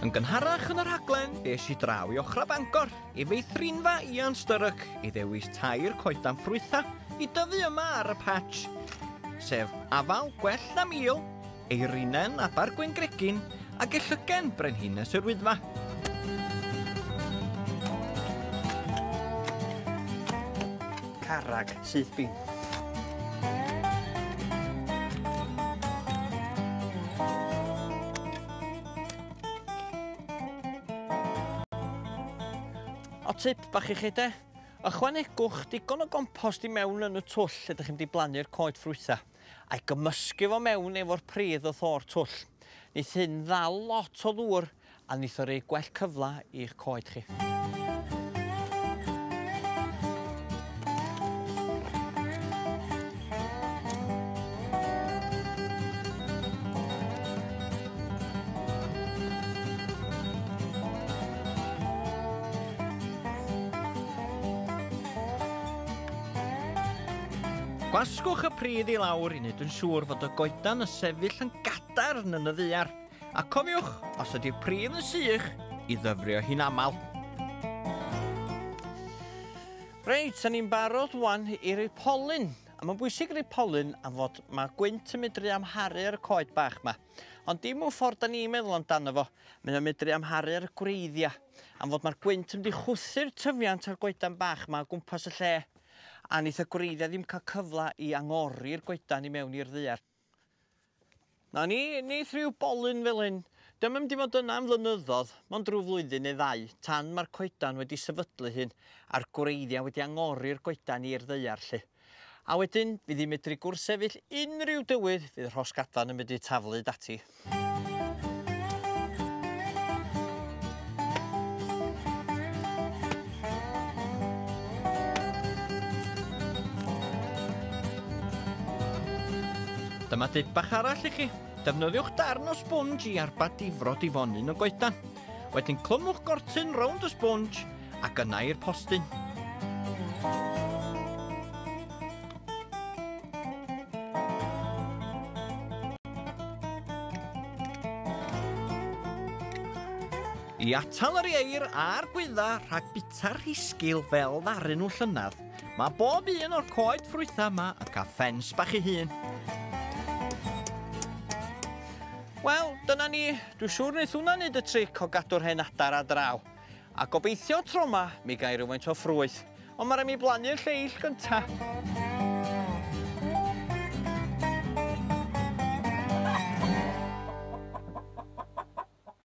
Yn gynharach yn y rhaglen, es i draw i ochra Bangor, i feithrinfa Ian Sturrock, i ddewis 3 coedan ffrwytha i dyfu yma ar y patch, sef afal gwell na mil, eirinen Abergwyngregyn ac ellygen Brenhines yr Wyddfa. Carrag syth bin. O tip bach i chi de, ychwanegwch digon o gompost i mewn yn y twll lle ydych chi'n mynd i blannu'r coed ffrwytha, a'i gymysgu fo mewn efo'r pridd wrth o'r twll. Neith hyn ddal lot o ddŵr a neith o roi gwell cyfle i'ch coed chi. Gwasgwch y pridd i lawr i wneud yn siŵr fod y goedan yn sefyll yn gadarn yn y ddaear. A cofiwch, os ydy'r pridd yn sych, i ddyfrio hi'n aml. Reit, da ni'n barod wan i roi polyn. A mae'n bwysig rhoi polyn am fod mae gwynt yn medru amharu ar y coed bach ma. Ond dim mewn ffordd da ni'n meddwl amdano fo. Mae o'n medru amharu ar y gwreiddiau. Am fod mae'r gwynt yn mynd i chwythu'r tyfiant ar goedan bach ma o gwmpas y lle. A neith y gwreiddiau ddim cael cyfle i angori'r goedan i mewn i'r ddaear. Na ni, neith rhyw bolyn fel hyn. Dio'm yn mynd i fod yna am flynyddoedd, mond rhyw flwyddyn neu ddau, tan mae'r coedan wedi sefydlu hyn a'r gwreiddiau wedi angori'r goedan i'r ddaear lly. A wedyn, fydd hi'n medru gwrthsefyll unrhyw dywydd fydd y rhosgadfan yn medru taflu ati. Dyma dip bach arall i chi. Defnyddiwch darn o sponge i arbad difrod i fonyn y goedan. Wedyn clymwch gortyn rownd y sponge ac yna i'r postyn. I atal yr ieir a'r gwydda rhag bita'r rhisgil fel ddaru nhw llynedd, mae bob un o'r coed ffrwytha yma yn cael ffens bach ei hun. Wel, dyna ni. Dwi'n siŵr wneith hwnna wneud y tric o gadw'r hen adar ar draw. A gobeithio tro yma, mi gai rhywfaint o ffrwyth. Ond mae rhaid mi blannu'r lleill gynta.